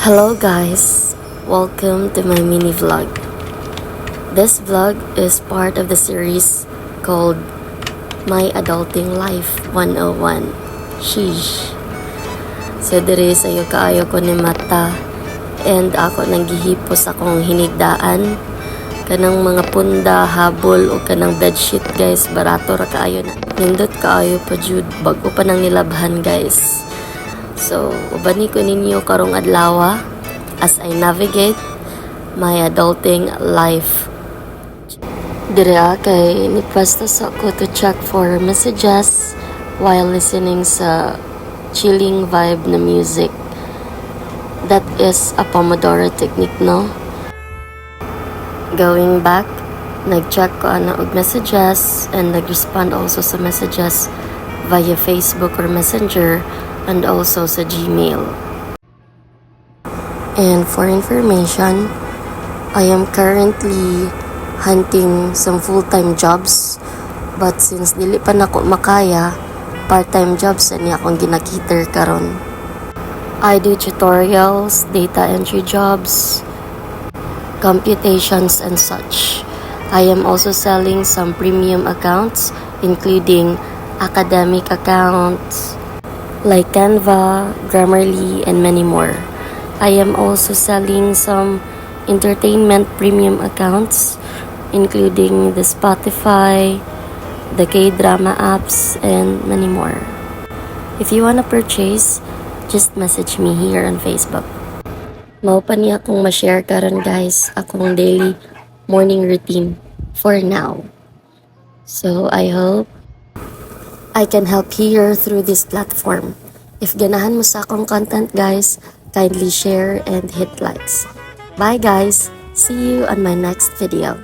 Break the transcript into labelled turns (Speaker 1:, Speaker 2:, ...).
Speaker 1: Hello guys, welcome to my mini vlog. This vlog is part of the series called My Adulting Life 101. Sheesh. So diri sayo kaayo ko ni mata and ako nang gihipos akong hinigdaan, kanang mga punda, habol o kanang bedsheet, guys. Barato ra kaayo na, nindot kaayo pa jud, bag-o pa nang nilabhan, guys. So, ubani ko ninyo karong adlaw as I navigate my adulting life. Dire kay ni pwesto sa ko to check for messages while listening sa chilling vibe na music. That is a Pomodoro technique, no? Going back, nag-check ko ana og messages and nag-respond also sa messages via Facebook or Messenger and also sa Gmail. And for information, I am currently hunting some full-time jobs, but since dili pa nako makaya, part-time jobs ani akong gina-cater karon. I do tutorials, data entry jobs, computations and such. I am also selling some premium accounts, including academic accounts like Canva, Grammarly, and many more. I am also selling some entertainment premium accounts, including the Spotify, the K-drama apps, and many more. If you wanna purchase, just message me here on Facebook. Mao pa ni akong ma-share karon, guys, akong daily morning routine for now. So I hope I can help here through this platform. If ganahan mo sa akong content, guys, kindly share and hit likes. Bye guys! See you on my next video.